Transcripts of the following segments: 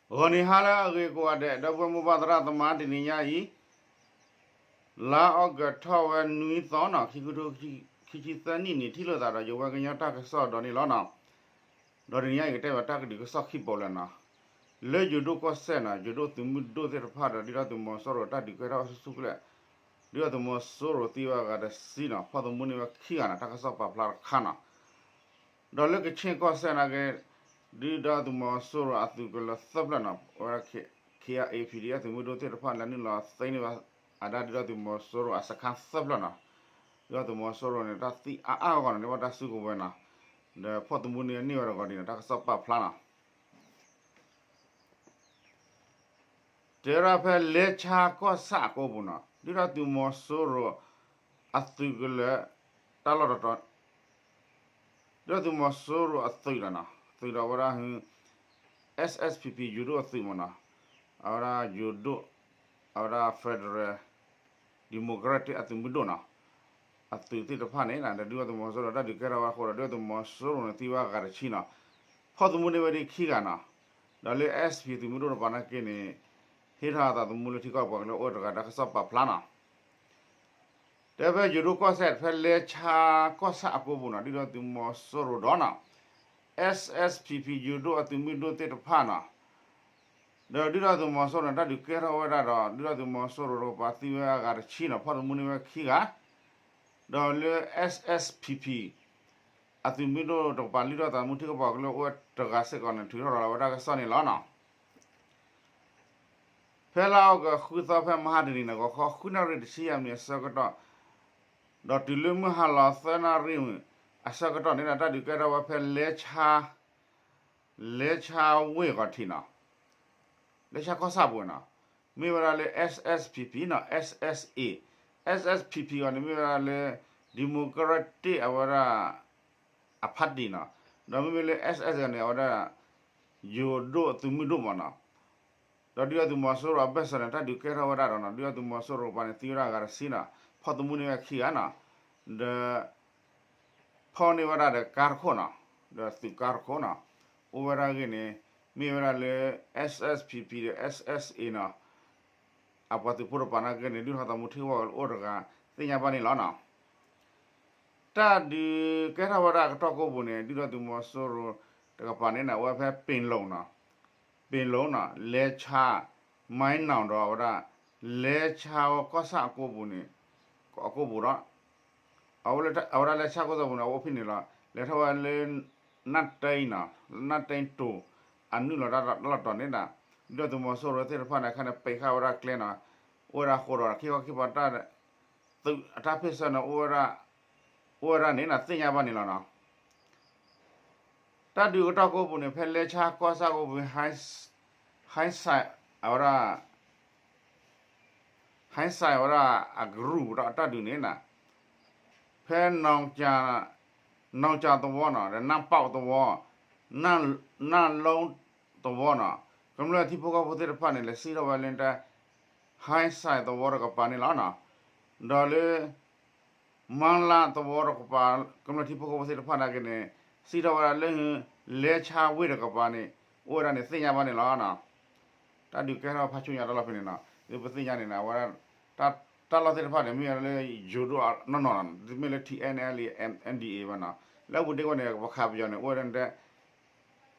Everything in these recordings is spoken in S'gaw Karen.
ဂီၤနံၤဟါလၢအဂ့ၤကိးဂၤဒဲး ဒီပုၢ်ဝဲၢ်မိၢ်ပၢ်သရၣ်သမါ တနံၤညါအံၤ လါအီကူးထီၣ်ဝဲနွံသီနီၤ ခံကထိခံဆံသၢနံၣ်န့ၣ် ထံၣ်လိာ်သးဒီးယဝဲကညီတၢ်ကစီၣ်ဒီးန့ၣ်လီၤနီၤ. ဒီးတနံၤညါအံၤကတဲဘၣ်တၢ်ကဒုးကစီၣ်ခံဘိလၢနီၤ, လၢယိၤဒိၣ်ကီၢ်စဲၣ်နီၤ ယိၤဒိၣ်သုးမုၢ်ဒိၣ်သ့ၣ်တဖၣ်ဒီး ဒုၣ်ဒါသုးမီၤစိရိၤတၢ်ဒုးကဲထီၣ်ဝဲဆူၣ်ဆူၣ်ကလဲာ် ဒုၣ်ဒါသုးမီၤစိရိၤသံဝဲအဂၤတဆံနီၤ ဖီၣ်သမူန့ၢ်ဝဲခံဂၤနီၤ တၢ်ကစီၣ်ပာ်ဖျါတခါနီၤ. ဒီးလၢကခ့ၣ်ကီၢ်စဲၣ်နာ်က့ ဒုၣ်ဒါသုးမီၤစိရိၤအသုးကလၢၤသၢဖျၢၣ်နီၤ အဝဲဒၣ် ခ့ၣ်အဲၣ်အ့ၣ် ပီၣ်ဒီအသုးမုၢ်ဒိၣ်သ့ၣ်တဖၣ် လဲၤနုာ်လီၤသ့န့ၢ်ဝဲအဒၣ်ဒုၣ်ဒါသုးမီၤစိရိၤအစခါသၢဖျၢၣ်နီၤ. ဒုၣ်ဒါသုးမီၤစိရိၤန့ၣ် တၢ်သံအါအါဂီၢ်ဂီၢ်န့ၣ် န့ၢ်ဘၣ်တၢ်စုကဝဲၤနီၤ, ဒီးဖီၣ်သမူန့ၢ်န့ၢ်ဝဲတဂီၤဒ်န့ၣ် တၢ်ကစီၣ်ပာ်ဖျါနီၤ. တဲဝဲဒၣ်ဖဲလဲဆါကီၢ်ဆၣ်အကိပူၤနီၤ ဒုၣ်ဒါသုးမီၤစိရိၤအသုးကလၢၤ တၢ်လီၢ်တတီၤ ဒုၣ်ဒါသုးမီၤစိရိၤအသုးဒီးနီၤ သုးဒီးဝဲဒၣ် SSPP ယိၤဒိၣ်အသုးမ့ၢ်နီၤ, အဝဲဒၣ်ယိၤဒိၣ် အဝဲဒၣ် Federal Democratic အသုးမုၢ်ဒိၣ်နီၤ, အသုးသ့ၣ်တဖၣ်န့ၣ် ဒီးဒုၣ်ဒါသုးမီၤစိရိၤတၢ်ဒုးကဲထီၣ်ဝဲအဃိဒီး ဒုၣ်ဒါသုးမီၤစိရိၤန့ၣ်သံဝဲအဂၤတဆံနီၤ, ဖီၣ်သမူန့ၢ်ဝဲဒၣ်ခံဂၤနီၤ, ဒီးလၢ SSPP သုးမုၢ်ဒိၣ်တကပၤနာ်က့န့ၣ် ဟ့ၣ်ထီၣ်အသးသမူလၢထံကီၢ်ပှၤကလုာ်အိၣ်တဂၤ တၢ်ကစီၣ်ပာ်ဖျါနီၤ. တဲဖဲယိၤဒိၣ်ကီၢ်စဲၣ် ဖဲလဲဆါကီၢ်ဆၣ်အကိပူၤနီၤ ဒုၣ်ဒါသုးမီၤစိရိၤဒီးနီၤ, SSPP ယိၤဒိၣ်အသုးမုၢ်ဒိၣ်သ့ၣ်တဖၣ်နီၤ, ဒီးဒုၣ်ဒါသုးမီၤစိရိၤန့ၣ် တၢ်ဒုးကဲထီၣ်ဝဲဒၣ်ဒီး ဒုၣ်ဒါသုးမီၤစိရိၤတကပၤသံဝဲအဂၤတဆံနီၤ ဖီၣ်သမူန့ၢ်ဝဲခံဂၤ, ဒီးလၢ SSPP အသုးမုၢ်ဒိၣ်တကပၤ လုၢ်ထီၣ်သးသမူထံကပၤကလုာ်အိၣ်ဝဲတဂၤစ့ၢ်ကီးန့ၣ် ထုးထီၣ်ရၤလီၤဝဲဒၣ်ကစီၣ်န့ၣ်လီၤနီၤ. ဖဲလါအီကူးဃုသီ ဖဲမဟါတနံၤန့ၣ် ဂီၤခီဃုနၣ်ရံၣ်တဆံယဲၢ်မံးနံးအဆၢကတီၢ် ဒီးတုၤလၢမုၢ်ဟါလီၤသၢနၣ်ရံၣ်အဆၢကတီၢ်န့ၣ်ဒီး တၢ်ဒုးကဲထီၣ်ဝဲဖဲလဲဆါ လဲဆါဝ့ၢ်ဂီၤထံးနီၤ, လဲဆါကီၢ်ဆၣ်ပူၤနီၤ, မ့ၢ်ဝဲဒၣ်လၢ SSPP နီၤ SSA, SSPP အီၤန့ၣ် မ့ၢ်ဝဲဒၣ်လၢ Democratic အဝဲဒၣ် အဖါတံၢ်နီၤ, ဒီးမ့မ့ၢ်လၢ SS အီၤန့ၣ် အဝဲဒၣ် ယိၤဒိၣ်အသုးမုၢ်ဒိၣ်မ့ၢ်နီၤ, ဒီးဒုၣ်ဒါသုးမီၤစိရိၤအဘၢၣ်စၢၤန့ၣ် တၢ်ဒုးကဲထီၣ်ဝဲဒၣ်ဒီးနီၤ ဒုၣ်ဒါသုးမီၤစိရိၤတကပၤန့ၣ် သံဝဲဒၣ်အဂၤတဆံနီၤ, ဖီၣ်သမူန့ၢ်ဝဲခံဂၤနီၤ, ဒီး ဖီၣ်န့ၢ်ဝဲဒၣ်ဒီးကါတခိၣ်နီၤ, ဒီးသုးကါတခိၣ်နီၤ, အိၣ်ဝဲဒၣ်အဂ့ၢ်န့ၣ် မ့ၢ်ဝဲဒၣ်လၢ SSPP ဒီး SSA နီၤ, အပှၤသုးဖိတကပၤနာ်က့န့ၣ် လုၢ်ထီၣ်သးသမူထံကပၤကလုာ်အိၣ်တဂၤ သ့ၣ်ညါဘၣ်န့ၣ်လီၤနီၤ. တၢ်ဒုးကဲထီၣ်ဝဲဒၣ်အကတီၢ်ကိပူၤန့ၣ် ဒုၣ်ဒါသုးမီၤစိရိၤတကပၤန့ၣ် အဝဲဖဲပ့ၤလိာ်နီၤ, ပ့ၤလိာ်နီၤ လဲဆါ မါနီၤဒီးအဝဲဒၣ် လဲဆါကီၢ်ဆၣ်အကိပူၤန့ၣ် အကိပူၤဒီး အဝဲဒၣ်လဲဆါကီၢ်ဆၣ်ပူၤန့ၣ် အဝဲအိၣ်ဖဲန့ၣ်လီၤ. လဲၤထီၣ်ဝဲလၢ နၢ်တ့နီၤ, နၢ်တ့တိၤ အနုာ်လီၤတၢ်လီၢ်တီၤန့ၣ်ဒီး ဒုၣ်ဒါသုးမီၤစိရိၤသ့ၣ်တဖၣ်န့ၣ် အခါန့ၣ် ပံးဃာ်ဝဲဒၣ်ကျဲနီၤ, အိၣ်ဝဲဒၣ်အဃိဒီး ခံခီခံပၤတၢ် သုးအတၢ်ဖ့ၣ်ဆၢန့ၣ် အိၣ်ဝဲဒၣ်န့ၣ်နီၤ သ့ၣ်ညါဘၣ်န့ၣ်လီၤနီၤ. တၢ်ဒုးကတီၢ်ကိပူၤန့ၣ် ဖဲလဲဆါကီၢ်ဆၣ်ကိပူၤ ဟဲစဲး အဝဲဒၣ် ဟဲစဲးဝဲဒၣ်အကရူၢ်ဒီးအတၢ်ဒုးန့ၣ်နီၤ, ဖဲ နီၢ်ကၠၣ်သဝီနီၤ ဒီးနၢ်ပီၣ်သဝီ, နၢ်လိသဝီနီၤ, ကမျၢၢ်ထံဖိကီၢ်ဖိသ့ၣ်တဖၣ်န့ၣ် လဲၤစံၣ်ထီၣ်ဝဲလၢတၢ် ဟဲစဲးသဝီတကပၤန့ၣ်လီၤနီၤ, ဒီးလၢ မါလါသဝီတကပၤ ကမျၢၢ်ထံဖိကီၢ်ဖိသ့ၣ်တဖၣ်နာ်က့န့ၣ် စံၣ်ထီၣ်ဝဲဒၣ်လၢ လဲဆါဝ့ၢ်တကပၤန့ၣ် အိၣ်ဝဲဒၣ်န့ၣ် သ့ၣ်ညါဘၣ်န့ၣ်လီၤနီၤ. တၢ်ဒုးကဲထီၣ်ဖးဆူညါတၢ်လီၢ်ဖဲန့ၣ်နီၤ သုပသ့ၣ်ညါန့ၣ်နီၤ အဝဲဒၣ် တၢ်လီၢ်သ့ၣ်တဖၣ်န့ၣ် မ့ၢ်ဝဲဒၣ်လၢယိၤဒိၣ်နီၢ်နီၢ်နီၤ တမ့ၢ်လၢ ထံၣ်အဲၣ်နၣ်အဲၣ်လ်အ့ မၣ်အၣ်အၣ်ဒီး အ့ဘၣ်နီၤ, လၢအပူၤဒ့ဝဲန့ၣ် ပှၤခးပယီၤန့ၣ် အိၣ်ဝဲဒၣ် မၣ်အၣ်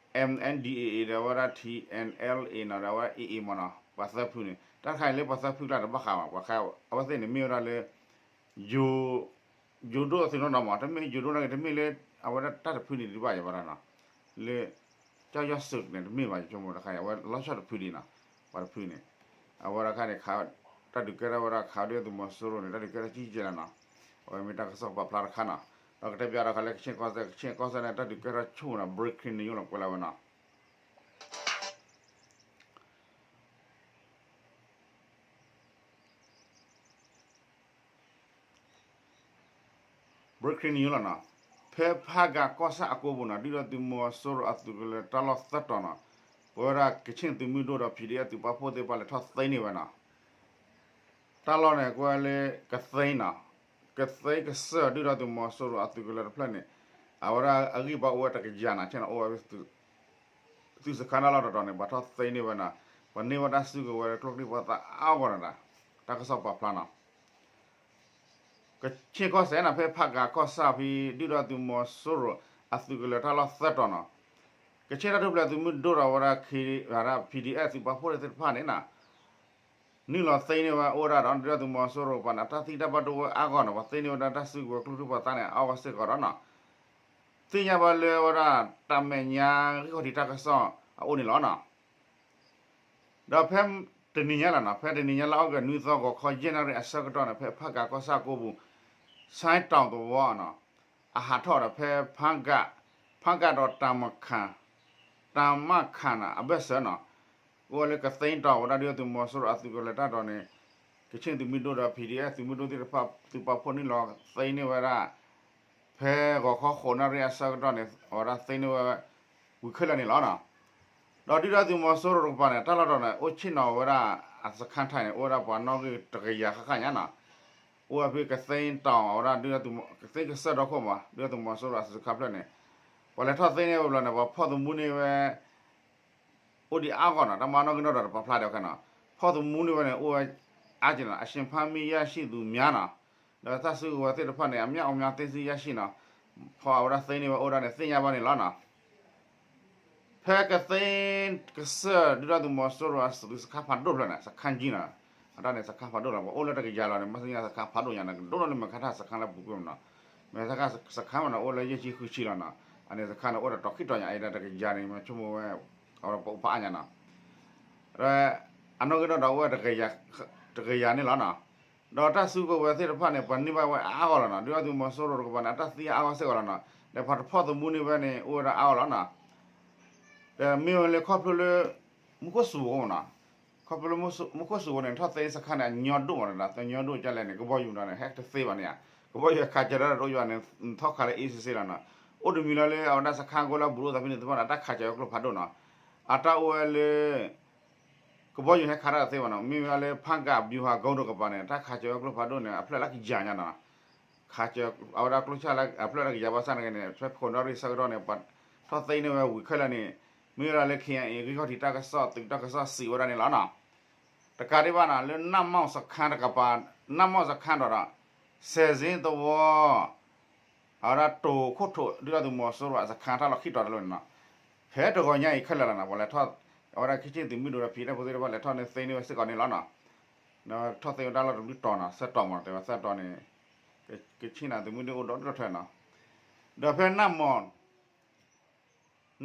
အၣ်ဒီး အဝဲဒၣ် ထံၣ်အဲၣ်နၣ်အဲၣ်လ်အ့နီၤ ဒီးအဝဲဒၣ် အ့အ့မ့ၢ်နီၤ ပှၤသၢဖုန့ၣ် တၢ်တခါအံၤလၢပှၤသၢဖုကျါတဘၣ်ဃးဘၣ် ပှၤခး အဝဲသ့ၣ်န့ၣ်မ့ၢ်ဝဲဒၣ်လၢ ယိၤဒိၣ်အသုးနီၢ်နီၢ်မ့ၢ် တမ့ၢ်ယိၤဒိၣ်နာ်က့ တမ့ၢ်လၢ အဝဲဒၣ်တၢ်တဖုန့ၣ်ဒံးဘၣ်ယၤဝဲဒၣ်နီၤ, လၢ ကၠီယီၤစူးန့ၣ် တမ့ၢ်ဘၣ် ယဆိကမိၣ်တခါအံၤ အဝဲလီၤဆီတဖုဒံးနီၤ, ပှၤတဖုန့ၣ် အဝဲဒၣ်ခါန့ၣ် တၢ်ဒုးကဲထီၣ်ဝဲဒၣ် ခးဒုၣ်ဒါသုးမီၤစိရိၤန့ၣ် တၢ်ဒုးကဲထီၣ်ကံကဲလီၤနီၤ, အဝဲမ့ၢ်တၢ်ကစီၣ်ပာ်ဖျါတခါနီၤ, ဒီးကတဲပျးဒီးခါလၢကခ့ၣ်ကီၢ်စဲၣ် ကခ့ၣ်ကီၢ်စဲၣ်န့ၣ် တၢ်ဒုးကဲထီၣ်ဆူၣ်နီၤ breaking news လီၤကွဲးလီၤဝဲနီၤ breaking news လီၤနီၤ, ဖဲဖးဂၤကီၢ်ဆၣ်အကိပူၤနီၤ ဒုၣ်ဒါသုးမီၤစိရိၤအသုးကလၢၤတၢ်လီၢ်သၢတီၤနီၤ, ပဝဲဒၣ်ကခ့ၣ်သုးမုၢ်ဒိၣ်ဒီး ပီၣ်ဒ့အသုးပာ်ဖှိၣ်သ့ၣ်တဖၣ်လဲၤထီၣ်သ့န့ၢ်ဝဲနီၤ, တၢ်လီၢ်န့ၣ် ကွဲးလၢကသ့နီၤ, ကသ့ကစၢၢ် ဒုၣ်ဒါသုးမီၤစိရိၤအသုးကလၢၤတဖျၢၣ်န့ၣ် အဝဲဒၣ်အဂံၢ်ဘါအိၣ်ဝဲတကယၤနီၤ ဆဲနီၤ အိၣ်ဝဲသုး သုးစခါတၢ်လီၢ်တတီၤန့ၣ် ပှၤထီၣ်သ့န့ၢ်ဝဲနီၤ, ပှၤန့ၢ်ဝဲတၢ်စုကဝဲၤကျိချံမျိာ်သၣ်အါဂီၢ်န့ၣ်ဒီး တၢ်ကစီၣ်ပာ်ဖျါနီၤ. ကခ့ၣ်ကီၢ်စဲၣ်နီၤ ဖဲဖးကးကီၢ်ဆၣ်ဖဲ ဒုၣ်ဒါသုးမီၤစိရိၤအသုးကလၢၤတၢ်လီၢ်သၢတီၤနီၤ, ကခ့ၣ်တၢ်ထူၣ်ဖျဲးသုးမုၢ်ဒိၣ်ဒီးဝဲဒၣ် P D F သုးပာ်ဖှိၣ်သ့ၣ်တဖၣ်န့ၣ်နီၤ နုာ်လီၤသ့န့ၢ်ဝဲအိၣ်ဝဲဒၣ်ဒီး ဒုၣ်ဒါသုးမီၤစိရိၤပှၤန့ၣ် အတၢ်သံတၢ်ဘၣ်ဒိဝဲအါဂီၢ်နီၤ, ပှၤသ့န့ၢ်ဝဲဒၣ်တၢ်စုကဝဲၤကျိချံမျိာ်သၣ်န့ၣ် အါဂီၢ်စ့ၢ်ကီးဒီးနီၤ, သ့ၣ်ညါဘၣ်လၢဝဲဒၣ်တၢ်မဲာ်ညါဂံၢ်ခီၣ်ထံးတၢ်ကစီၣ်အအိၣ်န့ၣ်လီၤနီၤ. ဒီးဖဲတနံၤညါလီၤနီၤ, ဖဲတနံၤညါလၢအီကူးနွံသီ ဂီၤခီယဲၢ်နၣ်ရံၣ်အဆၢကတီၢ်န့ၣ် ဖဲဖးကးကီၢ်ဆၣ်ကိးပူၤ ဆၢတီၤသဝီနီၤ, အဟးထီၣ်ဒီးဖဲ ဖးကးဒီးတၢ်မခၣ် တၢ်မခၣ်န့ၣ် အဘၢၣ်စၢၤနီၤ, အိၣ်ဝဲလၢကသ့တီၤဝဲဒၣ်ဒုၣ်ဒါသုးမီၤစိရိၤအသုးကလၢၤတၢ်တီၤန့ၣ် ကခ့ၣ်သုးမုၢ်ဒိၣ်ဒီး P D F သုးမုၢ်ဒိၣ်သ့ၣ်တဖၣ် သုးပာ်ဖှိၣ်နုာ်လီၤသ့န့ၢ်ဝဲဒၣ် ဖဲဂီၤခီဃိးနၣ်ရံၣ်အဆၢကတီၢ်န့ၣ် အဝဲဒၣ်သ့န့ၢ်ဝဲ ဝံၤခဲလၢာ်န့ၣ်လီၤနီၤ. ဒီးဒုၣ်ဒါသုးမီၤစိရိၤတကပၤန့ၣ် တၢ်လီၢ်တတီၤန့ၣ် အိၣ်ဆ့ၣ်နီၤဝဲဒၣ်အစခါထံးန့ၣ် အိၣ်ဝဲဒၣ်ပှၤနီၣ်ဂံၢ်တကယၤဃၣ်ဃၣ်ညါနီၤ, အိၣ်ဝဲဖဲကသ့တီၤဝဲဒၣ်ဒုၣ်ဒါသုးမီၤ ကသ့ကစၢၢ်ဒီခိၣ်မး ဒုၣ်ဒါသုးမီၤစိရိၤအစခါဖျၢၣ်န့ၣ်, ပှၤလဲၤထီၣ်သ့န့ၢ်ဝဲဘျီန့ၣ် ပှၤဖီၣ်သမူန့ၢ်ဝဲ အိၣ်ဒံးအါဂီၢ်နီၤ, တၢ်မၤနီၣ်ဂံၢ်နီၣ်ဒွးတပာ်ဖျါဒံးခဲနီၤ, ဖီၣ်သမူန့ၢ်ဝဲန့ၣ် အိၣ်ဝဲအါက့နီၤ, အရှင်ဖမ်းမိရရှိသူများနီၤ, ဒီးတၢ်စုကဝဲၤသ့ၣ်တဖၣ်န့ၣ် အမြောက်အများသိမ်းဆည်းရရှိနီၤ, ဖီၣ်အဝဲဒၣ်သ့န့ၢ်ဝဲအိၣ်ဒၣ်န့ၣ် သ့ၣ်ညါဘၣ်န့ၣ်လီၤနီၤ. ဖဲကသ့ကစၢၢ်ဒုၣ်ဒါသုးမီၤစိရိၤအသုးစခါဖးဒိၣ်ဖျၢၣ်န့ၣ် စခါကံနီၤ, အတၢ်န့ၣ်စခါဖးဒိၣ်လီၤ, ပှၤအိၣ်လၢတကယၤလီၤန့ၣ် မ့ၢ်သ့ၣ်ညါစခါဖးဒိၣ်ညါန့ၣ် ကဒိၣ်ထီၣ်လၢမဲာ်ခါထၣ်စခါလၢပူၤကွံာ်မနီၤ, မဲာ်ခါထၣ်စခါမနီၤ အိၣ်လၢယဲၢ်ဆံဃုဆံလီၤနီၤ, အန့ၣ်စခါန့ၣ်အိၣ်ဒီးတီၤခံတီၤညါ အံၤဒီးတကယၤန့ၣ် မ့ၢ်ဆိကမိၣ်ဝဲ အဝဲပအိၣ်ဖးအါညါနီၤ, အနီၣ်ဂံၢ်နီၣ်ဒွးအိၣ်ဝဲ တကယၤန့ၣ်လီၤနီၤ, ဒီးတၢ်စုကဝဲၤသ့ၣ်တဖၣ်န့ၣ် ပှၤန့ၢ်ဘၣ်ဝဲအါဂီၢ်လီၤနီၤ, ဒုၣ်ဒါသုးမီၤစိရိၤတကပၤန့ၣ် အတၢ်သံအါဂီၢ်စ့ၢ်ကီးလီၤနီၤ, ဒီးပှၤတဖီၣ်သမူန့ၢ်ဝဲန့ၣ် အိၣ်ဝဲဒၣ်အါဂီၢ်လီၤနီၤ, ဒီးမ့ၢ်ဝဲလၢခီဖျိလၢ မူခိၣ်စူၤဖိမနီၤ, ခီဖျိလၢမူခိၣ်စူၤဖိန့ၣ် ထီၣ်သ့စခါန့ၣ် အညီဒိၣ်မးနီၤ, အညီဒိၣ်ကလဲၣ်န့ၣ် ကဘီယူၤမနီၤန့ၣ် ဟဲတသ့ဘၣ်န့ၣ်ဧါ, ကဘီယူၤဟဲခးစၢၤတၢ်ဒီးတအိၣ်ယွၤန့ၣ် ထီၣ်ခးလၢအ့စ့စ့လီၤနီၤ, အိၣ်တမံၤလီၤလၢအဝဲဒၣ်စခါကိးလၢအဘူးဒိၣ်သးဖဲန့ၣ်သ့ၣ်တဖၣ်န့ၣ် အတၢ်ခးစၢၤဝဲကျိဖးဒိၣ်နီၤ, အတၢ်အိၣ်ဝဲလၢ ကဘီယူၤဟဲခးတၢ်တသ့ဘၣ်နီၤ, မ့ၢ်ဝဲလၢဖးကး ဗျူဟာကုန်း တကပၤန့ၣ် တၢ်ခးစၢၤဝဲကျိဖးဒိၣ်န့ၣ် အဖျၢၣ်လၢကယၤညါနီၤ, ခးစၢၤအဝဲဒၣ်ကျိဆၣ်လၢအဖျၢၣ်လၢကယၤဘၣ်ဆၣ်န့ၣ်ဂ့ၤန့ၣ် ဖဲခိးနီၣ်ရံၣ်ဆၢကတီၢ်န့ၣ် ပှၤထီၣ်သ့န့ၢ်ဝဲဝံၤခဲလၢာ်န့ၣ် မ့ၢ်ဝဲဒၣ်လၢ K I A ဂံၢ်ခီၣ်ထံးတၢ်ကစီၣ် သုးတၢ်ကစီၣ်စံးဝဲဒၣ်န့ၣ်လီၤနီၤ, တကးဒံးဘၣ်နီၤ လၢနၢ်မီၢ်စခါတကပၤ နၢ်မီၢ်စခါဒီး စဲးစ့သဝီ အဝဲဒၣ်တိၤခိၣ်ထိး ဒုၣ်ဒါသုးမီၤစိရိၤအစခါတၢ်လီၢ်ခံတီၤတလီၢ်န့ၣ်နီၤ, ဖဲတဂီၤညါအံၤခဲလၢာ်လီၤနီၤ ပှၤလဲၤထီၣ် အဝဲဒၣ် ကချင် သုးမုၢ်ဒိၣ်ဒီး ဖံးတၢ်ဖိသ့ၣ်တဖၣ်လဲၤထီၣ်န့ၣ်သ့န့ၢ်ဝဲစ့ၢ်ကီးန့ၣ်လီၤနီၤ, ထီၣ်သ့ဝဲတၢ်လီၢ်တဘျုးတီၤနီၤ ဆၢတီၤမး တဲဝဲသၢတီၤန့ၣ် ကချင် သုးမုၢ်ဒိၣ်အိၣ်ဒီဒူၣ်ထၢနီၤ, ဒီးဖဲနၢ်မီၢ်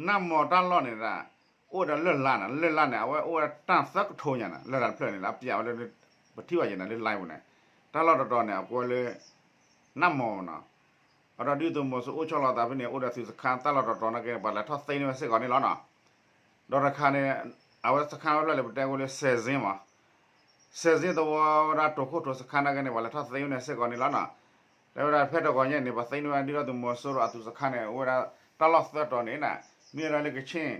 နၢ်မီၢ်တၢ်လီၢ်န့ၣ်ဒၣ် အိၣ်ဝဲဒၣ်လၢၢ်လါန့ၣ် လၢၢ်လါန့ၣ် အဝဲအိၣ်ဝဲဒၣ်တၢ်သၢကထိညါန့ၣ် လၢၢ်လါတဖျၢၣ်န့ၣ် လၢအပျးဝဲလၢ ပထံၣ်ဘၣ်ယဲၢ်န့ၣ် လၢ live ပူၤန့ၣ် တၢ်လီၢ်တတီၤန့ၣ် အကိးဝဲလၢ နၢ်မီၢ်နီၤ, အဒီးဒုၣ်ဒါသုးမီၤစိရိၤအိၣ်ဆီလီၤသးဖဲန့ၣ် အိၣ်ဒီးသုးစခါတၢ်လီၢ်တတီၤနာ်က့န့ၣ် ပှၤလဲၤထီၣ်သ့န့ၢ်ဝဲစ့ၢ်ကီးန့ၣ်လီၤနီၤ, ဒီးတခါန့ၣ် အဝဲစခါဝဲဖျၢၣ်လၢပတဲဝဲလၢ စဲးစ့မး စဲးစ့သဝီဝဲဒၣ်တိၤခိၣ်ထိးစခါနာ်က့န့ၣ် ပှၤလဲၤထီၣ်သ့န့ၢ်စ့ၢ်ကီးန့ၣ်လီၤနီၤ, တဲဝဲဒၣ်ဖဲတဂီၤညါန့ၣ် ပှၤသ့န့ၢ်ဝဲဒၣ်ဒုၣ်ဒါသုးမီၤစိရိၤအသုးစခါန့ၣ် အိၣ်ဝဲဒၣ်တၢ်လီၢ်သၢတီၤန့ၣ်နီၤ, မ့ၢ်ဝဲဒၣ်လၢကခ့ၣ်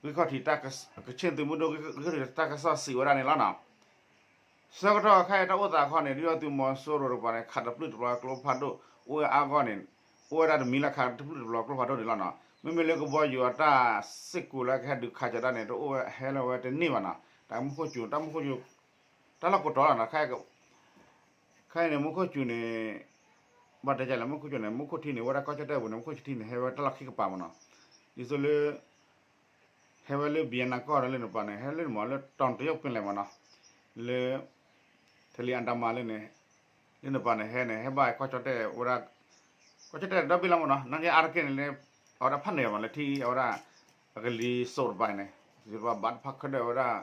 ဂံၢ်ခီၣ်ထံး ကခ့ၣ်သုးမုၢ်ဒိၣ်ဂံၢ်ခီၣ်ထံးတၢ်ကစီၣ်စံးဝဲဒၣ်န့ၣ်လီၤနီၤ. ဆၢကတီၢ်ခဲအံၤတၢ်အိၣ်သးခီန့ၣ် ဒုၣ်ဒါသုးမီၤစိရိၤတကပၤန့ၣ် ခးတပျုာ်တပျီၤကျိဖးဒိၣ်အိၣ်ဝဲအါဂီၢ်န့ၣ် အိၣ်ဝဲဒၣ်တမံၤလၢခးတပျုာ်တပျီၤကျိဖးဒိၣ်န့ၣ်လီၤနီၤ. မ့မ့ၢ်လၢကဘီယူၤအတၢ်စ့ၢ်ကီးလၢကဟဲဒုးခးစၢၤတၢ်န့ၣ် တအိၣ်ဝဲဟဲလၢၤဝဲတန့ၢ်ဘၣ်နီၤ. တၢ်မူခိၣ်စူၤ တၢ်မူခိၣ်စူၤ တၢ်လီၢ်ကိးတီၤလီၤနီၤ. ခဲအံၤန့ၣ် မူခိၣ်စူၤန့ၣ် ဘၣ်တဲဒ်လဲၣ် မူခိၣ်စူၤန့ၣ် မူခိၣ်ထံန့ၣ် ဝဲဒၣ်ကီၢ်ကၠီၣ်တဲၣ်ပူၤန့ၣ် မူခိၣ်ထံန့ၣ် ဟဲဝဲတၢ်လီၢ်ခံကပၤမးနီၤ. ဒ်သိးလၢ ဟဲဝဲလၢ ဘံယနၤကီၢ်ဒီးလၢနပၤန့ၣ် ဟဲလၢနမးလၢ တောင်တရုတ်ပင်လယ် မးနီၤ, လၢ ထလံအတမၤလၢန့ၣ် လၢနပၤန့ၣ် ဟဲန့ၣ် ဟဲဘၣ်ကီၢ်ကၠီၣ်တဲၣ်ဝဲဒၣ် ကီၢ်ကၠီၣ်တဲၣ်ဒီဘ့ၣ်လီၤမးနီၤ. နာ်က့အါတက့ၢ်န့ၣ်လၢ အဝဲဒၣ်ဖးန့ၣ်မး လၢထံအဝဲဒၣ် အကလံၤစိးတပၤန့ၣ် ဘၣ်တဖၣ်ခဲဒၢၣ်ဝဲဒၣ်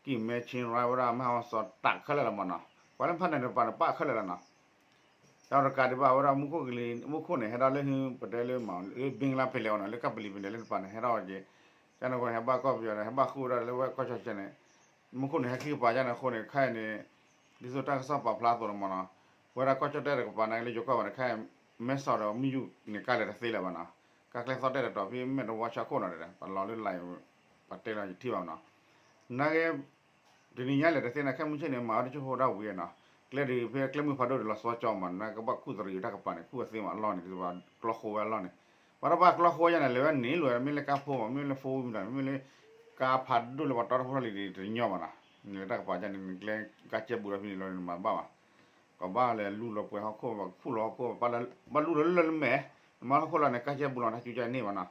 ကံၢ်မဲ ချင်းရိုင် ဝဲဒၣ်မဲၢ်ဟီၣ်စီၤတးခဲလၢာ်လီၤမးနီၤ. ပှၤလၢဖးန့ၣ်တပၤန့ၣ် ပာ်ခဲလၢာ်လီၤနီၤ. တၢ်တကးဒံးဘၣ်ဝဲဒၣ်မူခိၣ်ကလံၤ မူခိၣ်န့ၣ် ဟဲဒၣ်လၢ ပတဲလၢမး လၢ ဘင်္ဂလားပင်လယ် အီၤနီၤ လၢကပလံၤပင်လယ်လၢနပၤန့ၣ် ဟဲဒၣ်အီၤက့ၤ ကန့ၣ်အဃိန့ၣ် ဟဲဘၣ်ကီၢ်ပယီၤဒီး ဟဲဘၣ်ဃုာ်ဝဲဒၣ်လၢဝဲကီၢ်ကၠီၣ်တဲၣ်န့ၣ် မူခိၣ်န့ၣ် ဟဲခံကပၤယါန့ၣ်အဃိန့ၣ် ခဲအံၤန့ၣ် ဒ်သိးတၢ်ကစီၣ်ပာ်ဖျါအသိးန့ၣ်မးနီၤ ဝဲဒၣ်ကီၢ်ကၠီၣ်တဲၣ်တကပၤနာ်က့လၢယိၤကီၢ်ဘၣ်န့ၣ် ခဲအံၤ မဲဆီးဒီးမုၢ်ယူၢ်န့ၣ် ကါလဲၤတသ့လၢၤဘၣ်နီၤ. ကါကျဲသီၣ်တဲၣ်တတီၤဖဲမဲၢ်တဝီဆၣ်ခိၣ်နီၤဒီး ပလီၤလၢလၢ် ပတဲလီၤယထံၣ်ဘၣ်မးနီၤ. နာ်က့ တနံၤညါလဲၣ်တသ့နာ်က့ ခဲမုၢ်ဆ့ၣ်န့ၣ် မၤဝဲတဆိဖိဒၣ်ဝံၤနီၤ. ကျဲဒ်ဖဲကျဲမုၢ်ဖးဒိၣ်ဒီးလီၤစီကၠီမး နာ်က့ဘၣ်ခူၣ်သရံးတၢ်ကပၤန့ၣ် ခူၣ်အသ့မးအလီၢ်န့ၣ် ဒ်သိးပှၤကျီဃိဝဲအလီၢ်န့ၣ် ပှၤတဘၣ်ကျီဃိယါန့ၣ် လဲၤဝဲန့ၣ်လီၤ မ့ၢ်လၢကါဖိမး မ့ၢ်လၢ four wheel မး မ့ၢ်လၢ ကါဖးဒိၣ်လၢပှၤတီထီၣ်ဖိထီၣ်လံၤန့ၣ် တညီဘၣ်နီၤ, နတၢ်ကပၤဒ်န့ၣ် နကျဲကါကဲဘူးဒီးဖဲန့ၣ်လီၤန့ၣ် နမၤဘၣ်ဘၣ်, ကဘၣ်လဲၤလူလီၤပှဲၤဟီၣ်ခိၣ် ဘၣ်ခူၣ်လီၤဟီၣ်ခိၣ် ဘၣ်လူလီၤလၢလၢမဲာ်, နမၤဟီၣ်ခိၣ်လီၤန့ၣ် ကါကဲဘူးလီၤ တၢ်ကူကၢန့ၢ်ဘၣ်နီၤ,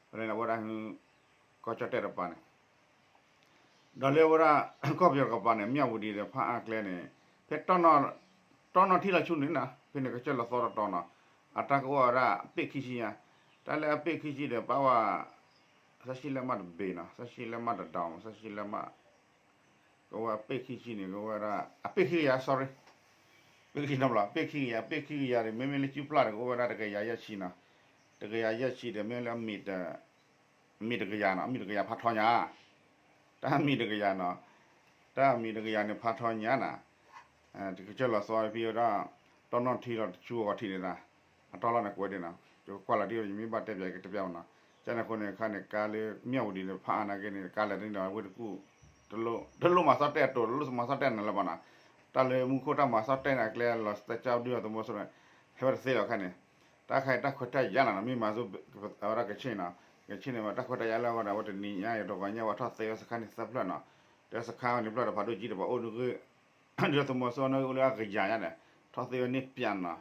ဖဲန့ၣ်အဝဲဒၣ် ကီၢ်ကၠီၣ်တဲၣ်တကပၤန့ၣ် ဒီးလၢဝဲဒၣ် ကီၢ်ပယီၤတကပၤန့ၣ် မၠၣ်ဝတံၤဒီးဖးအါကျဲန့ၣ် ဖဲ တီနီၣ်ထံလီၤဆူန့ၣ်နီၤ ဖဲန့ၣ်ကစၢၢ်လီၤသီတတီၤနီၤ, အတၢ်ကအိၣ်ဝဲဒၣ်အပ့ၢ်ခံဆံညါ, တၢ်လၢအပ့ၢ်ခံဆံဒီး ပာ်ဝဲ သၢဆံလဲၢ်မးတဘ့ၣ်နီၤ, သၢဆံလဲၢ်မးတဒီး သၢဆံလဲၢ်မး ကဝဲအပ့ၢ်ခံဆံန့ၣ် ကဝဲဒၣ် အပ့ၢ်ခံကယၤ sorry, ပ့ၢ်ခံဆံနီတဘျီ ပ့ၢ်ခံကယၤ ပ့ၢ်ခံကယၤဒီး မ့မ့ၢ်လၢစုပျၢ်ဒီး ကအိၣ်ဝဲဒၣ်တကယၤယဲၢ်ဆံနီၤ, တကယၤယဲၢ်ဆံဒီး မ့ၢ်လၢ မ့ၢ်တကယၤနီၤ, မ့ၢ်တကယၤဖးထီညါ, တၢ်မ့ၢ်တကယၤနီၤ, တၢ်မ့ၢ်တကယၤန့ၣ်ဖးထီညါနီၤ, ကစၢၢ်လီၤသီဖဲဝဲဒၣ် တီနီၣ်ထံလီၤတဆူအဂီၤထံးန့ၣ်ဒၣ်, အတီလီၤန့ၣ်ကွဲးဒၣ်နီၤ, ယကကွၢ်လီၤဒ်ယမ့ၢ်ဘၣ်တဲပၠး ယကတဲပၠးမးနီၤ, ကန့ၣ်အဃိန့ၣ် ခါန့ၣ် ကါလၢ မၠၣ်ဝတံၤန့ၣ် ဖးအါနာ်က့န့ၣ် ကါလဲၤတန့ၢ်ဒီးဝ့ၢ်တကူၣ် တလိၣ်မၤသီၣ်တဲာ်အတိာ် တလိၣ်မၤသီၣ်တဲာ်နၤလၢၤဘၣ်နီၤ, တၢ်လၢမူခိၣ်တၢ်မၤသီၣ်တဲာ်န့ၣ် အကျဲလီၤ တၢ်ကၠီဒုၣ်ဒါသုးမီၤစိရိၤန့ၣ် ဟဲဝဲတသ့လီၤခါန့ၣ်, တၢ်ခါအံၤတၢ်ခွဲးတၢ်ယာ်လီၤနီၤ, မ့ၢ်မၤစိ အဝဲဒၣ်ကဆ့ၣ်နီၤ, ကဆ့ၣ်န့ၣ် တၢ်ခွဲးတၢ်ယာ်လၢအဝဲဒၣ် အဝဲတနံၤညါအံၤ တဂီၤညါ ပှၤထီၣ်သ့ဝဲစခါန့ၣ်သၢဖျၢၣ်နီၤ, တဲစခါန့ၣ်ဖျၢၣ်ဒီးဖးဒိၣ်ကံဒီး ပှၤအိၣ်ဒုး ဒုၣ်ဒါသုးမီၤစိရိၤန့ၣ် အိၣ်လၢအကယၤညါန့ၣ် ထီၣ်သ့ဝဲန့ၢ်ပၠးနီၤ,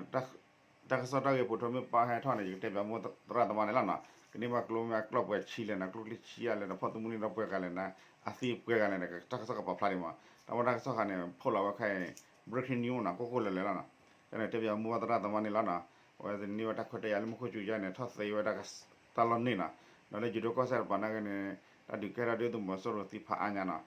တၢ်ကစီၣ်တၢ်ဂ့ၢ်ပိာ်ထွဲမ့ၢ်ပာ်ဟဲထီၣ်န့ၣ် ယကတဲပၠးမိၢ်သရၣ်သမါန့ၣ်လီၤနီၤ, ကန့ၢ်ဘၣ်ကျိမ့ၢ်အကျီၢ်ပှဲၤဆံလဲၣ်နီၤ, ကျိချံဆံယါလဲၣ်နီၤ, ဖီၣ်သမူန့ၢ်ဒီးပှဲၤဂၤလဲၣ်နီၤ, အသံပှဲၤဂၤလဲၣ်နီၤ, တၢ်ကစီၣ်ကပာ်ဖျါဒံးမး, တၢ်ဝဲတၢ်ကစီၣ်ခါန့ၣ် ဖီၣ်လီၤဝဲခဲအံၤ breaking news နီၤ, ကိၢ်ကိၢ်လၢၤလၢၤလီၤနီၤ, တၢ်န့ၣ်တဲပၠးမိၢ်သရၣ်သမါန့ၣ်လီၤနီၤ, အဝဲသ့ၣ်န့ၢ်ဝဲတၢ်ခွဲးတၢ်ယာ်လၢမူခိၣ်စူၤယါန့ၣ် ထီၣ်သ့ဝဲဒၣ်တၢ်လီၢ်န့ၣ်နီၤ, ဒီးလၢယိၤဒိၣ်ကီၢ်စဲၣ်တပၤနာ်က့န့ၣ် တၢ်ဒုးကဲထီၣ်ဒုၣ်ဒါသုးမီၤစိရိၤသံဖးအါညါနီၤ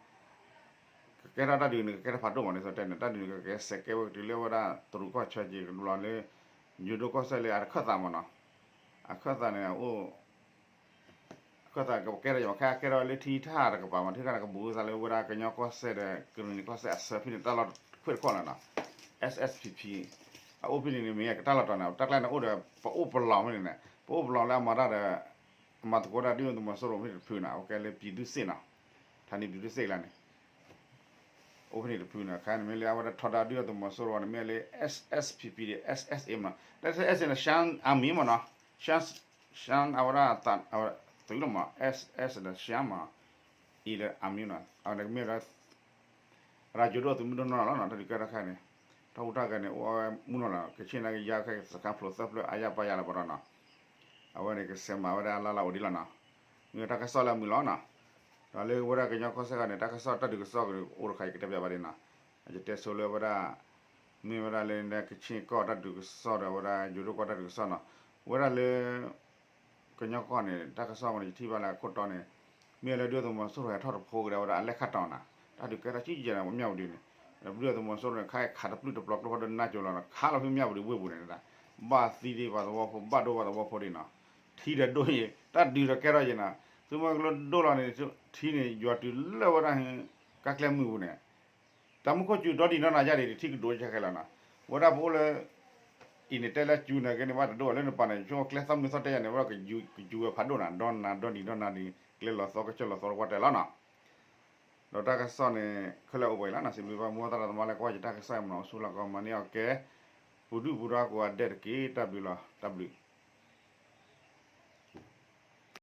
ကကဲထီၣ်တၢ်ဒုးန့ၣ် ကကဲထီၣ်ဖးဒိၣ်မးန့ၣ် စီၤတဲန့ၣ် တၢ်ဒုးန့ၣ် ကကဲစဲးကဲဝဲကတုၤလၢဝဲဒၣ်တရူးကီၢ်ဆၢက့ၤကဘျီလၢ ယိၤဒိၣ်ကီၢ်စဲၣ်လၢအတခၢၣ်သးမးနီၤ, အခၢၣ်သးန့ၣ် အအိၣ် အခၢၣ်သးကကဲထီၣ်ယမး ခဲအံၤကဲထီၣ်လၢထံထၣ်တကပၤမး ထံထၣ်တကပၤသးလၢဝဲဒၣ်ကညီကီၢ်စဲၣ်ဒီး ကရံၣ်နံၤကီၢ်စဲၣ်အဆၢဖဲန့ၣ် တၢ်လီၢ်ခွဲးတခီလီၤနီၤ, S S P P အအိၣ်ဖဲန့ၣ်န့ၣ် မ့ၢ်ကတၢ်လီၢ်တီၤန့ၣ် တၢ်ကျဲန့ၣ်အိၣ်ဒီး ပအိၣ်ပလီၢ်ဖဲန့ၣ်န့ၣ် ပအိၣ်ပလီၢ်လၢအမၤတၢ်ဒီး အမၤသကိးတၢ်ဒုၣ်ဒါသုးမီၤစိရိၤဖဲန့ၣ်တဖုနီၤ အဝဲကဲလၢ ပြည်သူ့စစ်နီၤ, ဌာနပြည်သူ့စစ်ကျါန့ၣ် အိၣ်ဖဲန့ၣ်တဖုနီၤ ခါန့ၣ်မ့ၢ်လၢအဝဲဒၣ်ထီဒါဒုၣ်ဒါသုးမီၤစိရိၤန့ၣ် မ့ၢ်လၢ S S P P ဒီး S S A မနီၤ, S S A န့ၣ် ရှမ်း army မနီၤ, ရှမ်း ရှမ်း အဝဲဒၣ် သး အဝဲ သုးလီၤမး S S ဒီး ရှမ်း မး အံၤဒီး army နီၤ အဝဲန့ၣ်ကမ့ၢ်ဝဲဒၣ် ရၤယိၤဒိၣ်သုးမုၢ်ဒိၣ်နီၢ်နီၢ်လီၤနီၤ တၢ်ဒုးကဲထီၣ်ခဲအံၤန့ၣ် တၢ်ဟူးတၢ်ဂဲၤန့ၣ် အိၣ်ဝဲမုၢ်နီၢ်လီၤ ကဆ့ၣ်န့ၣ်ကယါခဲ စခါဖျိးသၢဖျၢၣ်အါယၣ်ပာ်ယၣ်လၢပတီၢ်နီၤ အဝဲန့ၣ်ကဆဲးမၤဝဲဒၣ်အလၢ်လၢ်အိၣ်ဒံးလီၤနီၤ, မ့ၢ်ဝဲတၢ်ကစီၣ်လၢအမုာ်လီၤနီၤ, ဒီးလၢဝဲဒၣ်ကညီကီၢ်စဲၣ်ခါန့ၣ် တၢ်ကစီၣ်တၢ်ဒုးကစီၣ်အိၣ်တခါအံၤကတဲပၠးဘၣ်ဒံးနီၤ, ယတဲဆိလၢဝဲဒၣ် မ့ၢ်ဝဲဒၣ်လၢကဆ့ၣ်ကီၢ်တၢ်ဒုးကစီၣ်ဒီးဝဲဒၣ်ယိၤဒိၣ်ကီၢ်တၢ်ဒုးကစီၣ်နီၤ, ဝဲဒၣ်လၢ ကညီကီၢ်န့ၣ် တၢ်ကစီၣ်မ့ၢ်န့ၣ် ယထံၣ်ဘၣ်လၢအခိၣ်တီန့ၣ် မ့ၢ်လၢဒုၣ်ဒါသုးမီၤစိရိၤဟဲထီၣ်တဖိကဒီးဝဲဒၣ်အလဲၣ်ခၣ်တီၤနီၤ, တၢ်ဒုးကဲထီၣ်ဆံယဲၢ်န့ၣ် မၠၣ်ဝတံၤန့ၣ်, ဒုၣ်ဒါသုးမီၤစိရိၤန့ၣ် ခါခးတပျုၢ်တပျီၤကျိဖးဒိၣ်နါစိၤလီၤနီၤ ခးလီၤဖဲမၠၣ်ဝတံၤဝ့ၢ်ပူၤန့ၣ် ဘၣ်သံဒံးပှၤသဝီဖိ ဘၣ်ဒိပှၤသဝီဖိဒံးနီၤ, ထံဒီးဒိၣ်ယဲၢ် တၢ်ဒုးဒီးကဲထီၣ်ယဲၢ်နီၤ, သုးမီၤကလိဒိၣ်လီၤန့ၣ် ထံန့ၣ် ယွၤတုၤလၢဝဲဒၣ် ကါကျဲမုၢ်ပူၤန့ၣ် တၢ်မူခိၣ်စူၤဒီဒံးနီၢ်နၤယါဒံး ထံကဒိၣ်ယဲၢ်ခဲလၢာ်နီၤ, ဝဲဒၣ်ပအိၣ်လၢ အံၤန့ၣ် တဲလၢစူၤန့ၣ်က့န့ၣ် ဘၣ်တဒိၣ်လၢနပၤန့ၣ် ဆိကျဲသီၣ်မုၢ်သီၣ်တဲယါန့ၣ် ဝဲဒၣ်ကစူၤဝဲဖးဒိၣ်နီၤ ဒီနၤဒီနံၤဒီနၤဒံး ကျဲလီၤသီကစၢၢ်လီၤသီတကွၢ်တဲလီၤနီၤ, ဒီးတၢ်ကစီၣ်န့ၣ် ခဲလၢာ်အိၣ်ပှဲၤလီၤနီၤ စံးဘျုးဘၣ်မိၢ်သရၣ်သမါလၢကွၢ်ယတၢ်ကစီၣ်အံၤမနီၤ အိၣ်ဆူၣ်လီၤကီးမၤန့ၢ်အီၤကဲ ပူၤဒုၣ်ပူၤဒါကိးဂၤဒဲးတက့ၢ် တၢ်ဘျုးလီၤ တၢ်ဘျုး